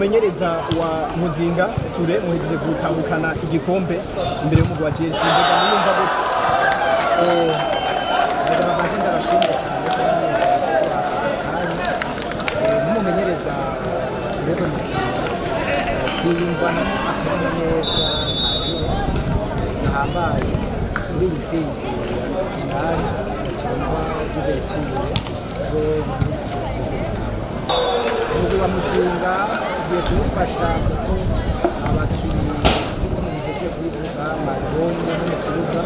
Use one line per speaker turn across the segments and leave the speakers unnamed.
Umumenyereza wa Muzinga Ture, muhejeje gutahukana igikombe imbere y'umugwi wa GLC. Mbega muyumva gute?
Ndagomba mbanze ndabashimira cyane ko kanya. Nk'umumenyereza Urebe Muzinga, twiyumvanamo akanyamuneza gahambaye kuri iyi ntsinzi ya finale ya tournoi d'ouverture yo mu gihugu cyose tumaze gutanga. Umugwi wa Muzinga ugiye kuwufasha kuko abakinnyi, nk'uko muhejeje kubivuga, mwabibonye no mu kibuga,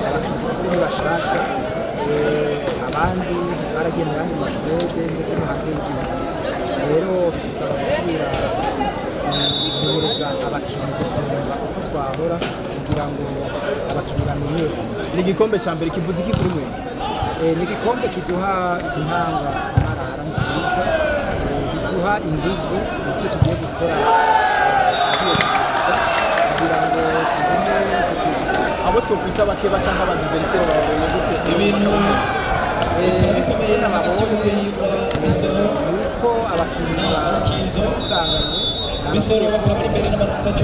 abakinnyi dufise ni bashasha. Abandi baragiye mu yandi ma clubs ndetse no hanze y'igihugu. Rero bidusaba gusubira kumenyereza abakinnyi gusumba uko twahora kugira ngo abakinnyi bamenyere.
Ni igikombe ca mbere, kivuze iki kuri mwe?
Ni igikombe kiduha intanga amarara nziza, biduha inguvu icyo tugiye gukora, tugiye kuza kugira ngo tugume dutegura.
Abo twokwita bakeba canke aba adversaires babonye gute?
Ibintu
Uko nababonye ni uko abakinnyi dusanganywe
Bisoro bakaba bari imbere n'amanota 12,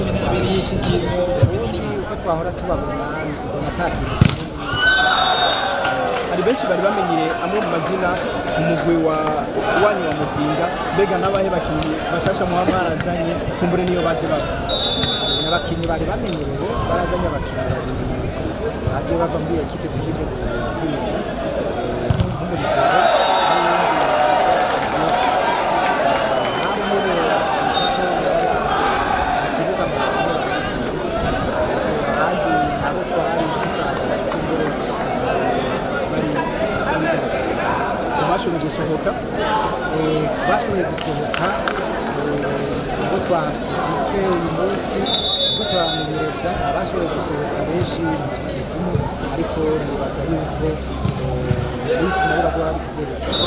Rukinzo cumi na
ubundi
rimwe.
Uko twahora tubabona, ubona ata kintu kinini.
Hari benshi bari bamenyere amwe mu mazina mu mugwi wa wanyu wa Muzinga. Mbega n'abahe bakinyi bashasha muba mwarazanye, kumbure niyo baje bava?
Abakinnyi bari bamenyerewe, barazanye abakinnyi babiri baje bava muri iyo ekipe tuhejeje gutsinda, nk'umurigoro n'uwundi nabo nyene bita ko mu kibuga mu abandi nabo twari dusanzwe kumbure bari bigaragaza.
Bashoboye gusohoka?
Bashoboye gusohoka, ubwo twafise uyu munsi ubwo turamenyereza abashoboye gusohoka benshi ntitukiri kumwe, ariko nibaza yuko bisi nabo bazoba bari ku rwego rwiza.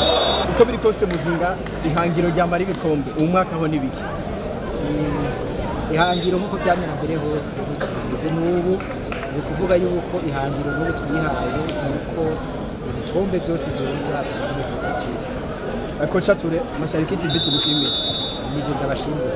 Uko biri kose, Muzinga ihangiro ryambara ibikombe uyu mwaka ho nibiki?
Ihangiro nk'uko byamye na mbere hose niko bimeze n'ubu. Ni ukuvuga yuko ihangiro n'ubu twihaye ni uko ibikombe byose byoza, atakombe cyo.
Kocha Ture, Mashariki TV tugushimiye.
Nije ndabashimiye.